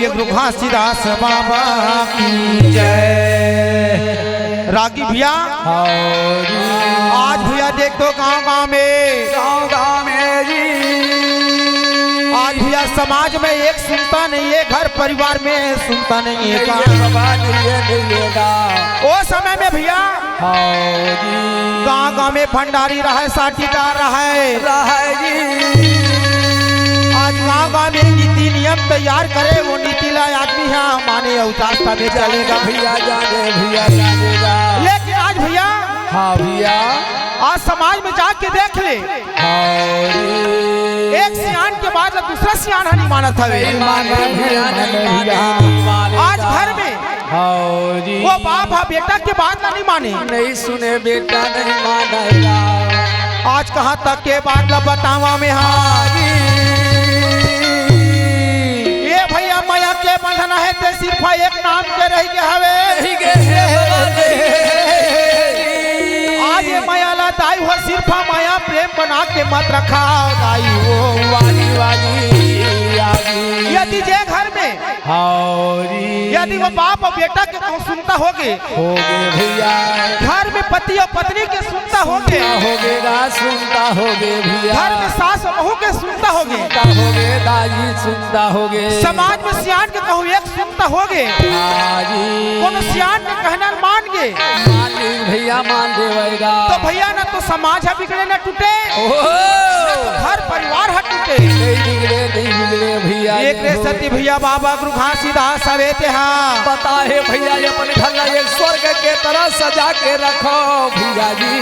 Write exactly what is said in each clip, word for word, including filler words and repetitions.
ये गुरु घासीदास बाबा की जय। रागी भैया, हाँ जी। आज भैया देख तो गांव गांव में, गांव गांव में जी। आज भैया समाज में एक सुनता नहीं है, घर परिवार में सुनता नहीं है नहीं का? है बाबा, नहीं है, नहीं है का। ओ समय में भैया, हाँ जी। गांव गांव में भंडारी रहे, साटीदार रहे। रहे जी। आज गांव गांव में नीति नियम तैयार करे, वो नीति ला आदमी हा माने अउ रास्ता में चलेगा। भैया जाने, भैया जानेगा। लेकिन आज भैया, हाँ भैया। आज समाज में जाके देख ले, हाँ जी। एक सियान के बात ला दूसरा सियान हा नहीं मानत हवे। नहीं माने भैया, नहीं माने, नहीं माने। आज घर में हाँ जी। वो बाप हा बेटा के बात ला नहीं माने। नहीं सुने बेटा, नहीं मानेगा। आज कहाँ तक के बात ला बतावा में हा। हाँ जी। ये भैया मया के बंधना है ते सिर्फ एक नाम के रह गए हवे। रह गए हे बाबा, रह गए। आज ये मया ला दाई हो सिर्फ मया प्रेम बना के मत रखा दाई हो। वाली, वाली, आगी। यदि जे घर में हाँ जी। यदि वो बाप अउ बेटा के कहूँ सुनता होगे, होगे भैया। घर में पति अउ पत्नी के सुनता होगे, सुनता होगे गा, सुनता होगे भैया। घर में सास अउ बहू के सुनता होगे, सुनता होगे दाई, सुनता होगे। समाज में सियान के कहूँ एक सुनता होगे, हाँ जी। कोनो सियान के कहना मान गे, मान ली भैया, मान लेवेगा। तो भैया ना तो समाज हा बिगड़े ना टूटे, ओहो। घर परिवार हा टूटे। नहीं बिगड़े, नहीं बिगड़े भैया, एक रे नहीं हो। सती भैया बाबा गुरु घासीदास हवे ते हा। पता है भैया, ये अपन घर ला एक स्वर्ग के तरह सजा के रखो भैया जी।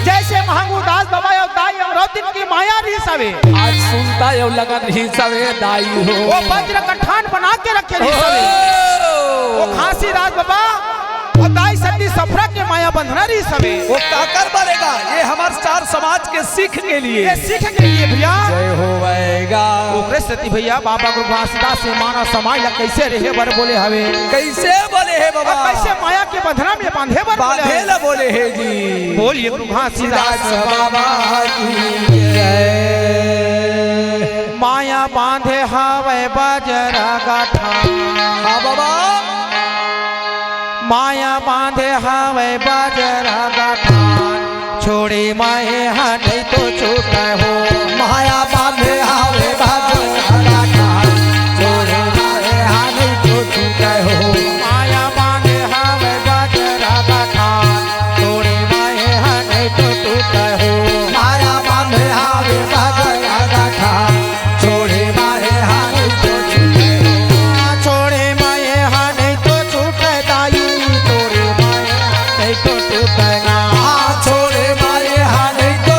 जैसे महंगू दास बाबा अउ दाई अमरौतिन की मया रहिस हवे। आज सुनता अउ लगन रहिस हवे दाई हो। वो वज्र कठान बना के रखे रहिस हवे। ओहो। वो घासीदास बाबा अउ दाई सती सफरा के मया बंधना रहिस हवे। वो काकर बरेगा? ये हमार चार समाज के सीख के लिए। ये सीख के लिए भैया। जय होवेगा। ओकरे सेती भैया बाबा गुरु घासीदास से माना समाज ला कैसे रहे बर बोले हवे। कैसे बोले हे बाबा? अउ कैसे मया के बंधना में बांधे बर बोले बांधे हवे। ला बोले हे जी। बोलिए गुरु घासीदास सीधा बाबा की जय। माया बांधे हवे बजरा गठान। हाँ बाबा। माया बांधे हवे बजरा गठान, छोड़े माए हा नहीं तो छूटे हो। माया बांधे हवे बजरा गठान, छोड़े माए हा नहीं तो छूटे हो। माया बांधे हवे बजरा गठान, छोड़े माए हा नहीं तो छूटे हो। माया बांधे हवे बजरा गठान, छोड़े माए हा नहीं तो छूटे हो। छोड़े माए हा नहीं तो छूटे दाई, छोड़े माए हा नहीं तो छूटे ना। हाँ, छोड़े माए हा नहीं तो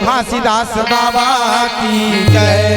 घासीदास बाबा की जय।